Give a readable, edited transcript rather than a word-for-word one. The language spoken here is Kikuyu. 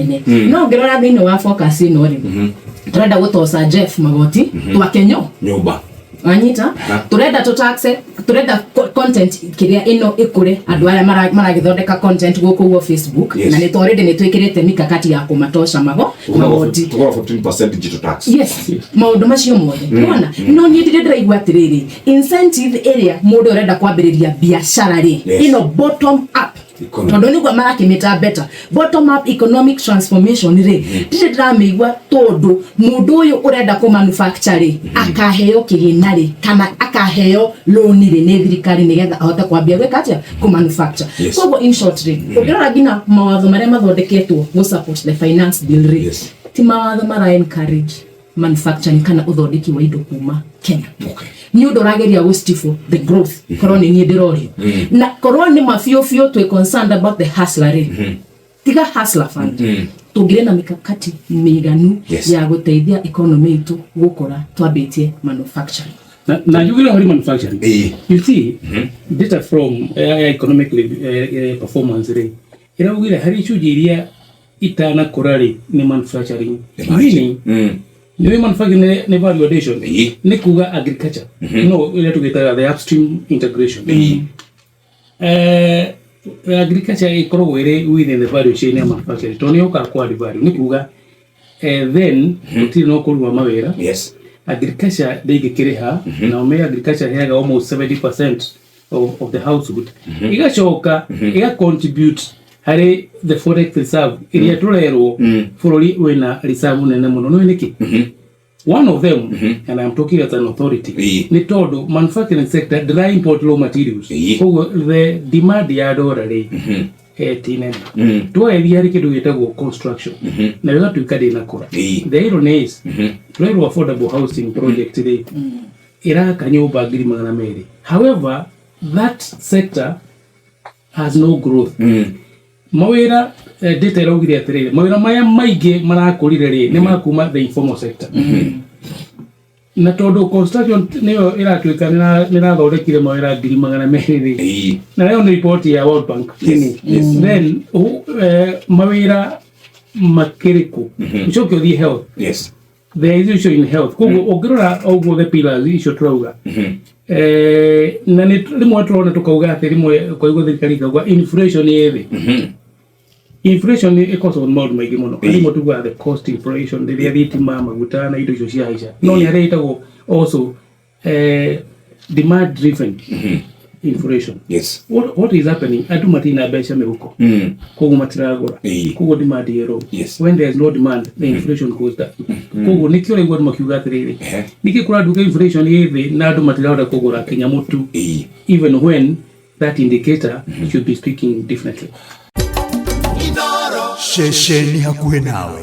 nene. No ũngĩrora thĩinĩ wa focus ĩno rĩ, tũrenda gũtoca Jeff magoti twake nyo nyũmba. Wanyita? Tũrenda tũtaxe, tũrenda content kĩrĩa ĩno ĩkũre, andũ aya maragĩthondeka content gũkũ ũguo Facebook. Na nĩ already nĩ twĩkĩrĩte mikakati ya kũmatoca magoti. Tũkorwo 14% digital tax. Yes, maũndũ macio mothe nĩwona. No niĩ ndirĩ ndĩraigua atĩrĩrĩ, incentive ĩrĩa mũndũ ũrenda kwambĩrĩria biacara rĩ, ĩno bottom up Economy. Tondũ nĩguo marakĩmĩta better bottom up economic transformation rĩ, ndirĩ ndĩramĩigua, tondũ mũndũ ũyũ ũrenda kũ manufacture rĩ, akaheo kĩgĩna rĩ, kana akaheo loan rĩ nĩ thirikari nĩgetha ahote kwambia gwĩka atĩa? Kũ manufacture. Koguo in short rĩ, ũngĩrora nginya mawatho marĩa mathondeketwo gũ support the finance bill rĩ, ti mawatho mara encourage manufacturing kana ũthondeki wa indo kuma Kenya. Nĩ ũndũ ũrageria gũ stifle the growth. Korwo nĩ niĩ ndĩrorio na korwo nĩ ma biũ biũ twĩ concerned about the hustler rĩ, tiga Hustler Fund, tũngĩrĩ na mikakati mĩiganu ya gũteithia economy itũ gũkũra twambĩtie manufacturing. Na njugire hari manufacturing. You see, data from economic performance rĩ, ĩraugire harĩ icunjĩ iria itanakũra rĩ, nĩ manufacturing. Meaning, nĩ manufacturing nĩ value addition. Nĩ kuga agriculture. No ĩrĩa tũgĩtaga the upstream integration. Agriculture ĩkoragwo ĩrĩ within the value chain ya manufacturing tondũ nĩ yũkaga kwa add value. Nĩ kuga then gũtirĩ na ũkũri wa mawĩra. Agriculture ndĩngĩkĩrĩha na ũmenye agriculture ĩheaga almost 70% of the household, igacoka ĩga contribute harĩ the forex reserve ĩrĩa tũrerwo bũrũri wĩna reserve nene mũno. Nĩ nĩkĩ? One of them, and I'm talking as an authority, nĩ tondũ manufacturing sector ndĩra import raw materials. Koguo the demand ya dollar rĩ, ti nene. Twagĩthiĩ harĩ kĩndũ gĩtagwo construction, nayo ĩgatuĩka ndĩnakũra. The irony is, tũrerwo affordable housing project rĩ, ĩraka nyũmba 200,000. However, that sector has no growth. Mawĩra, data ĩraugire atĩrĩrĩ, mawĩra maya maingĩ marakũrire rĩ, nĩ makuma the informal sector, na tondũ construction nĩyo ĩratuĩka nĩ ĩrathondekire mawĩra 200,000 rĩ, na ĩyo nĩ riboti ya World Bank. Then mawĩra makĩrĩkũ? Ũcoke ũthiĩ health. There is issue in health. Koguo ũngĩrora ũguo the pillars icio tũrauga, na nĩ rĩmwe tũrona tũkauga atĩ rĩmwe ũkaigua thirikari ikauga inflation ĩ thĩ. Inflation ĩkoragwo na maũndũ maingĩ mũno. Rĩmwe tugaga the cost inflation, rĩrĩa thitima, maguta na indo icio ciahaica, no nĩ harĩa ĩtagwo also demand driven inflation. What is happening? Andũ matirĩ na mbeca mĩhuko, koguo matiragũra. Koguo demand ĩ low. When there is no demand, the inflation goes down. Koguo nĩkĩo ũraigua andũ makiuga atĩrĩrĩ, nĩkĩ kũranduĩka inflation ĩ thĩ na andũ matirahota kũgũra kinya mũtu, even when that indicator should be speaking differently? Ceceni hakuhĩ nawe.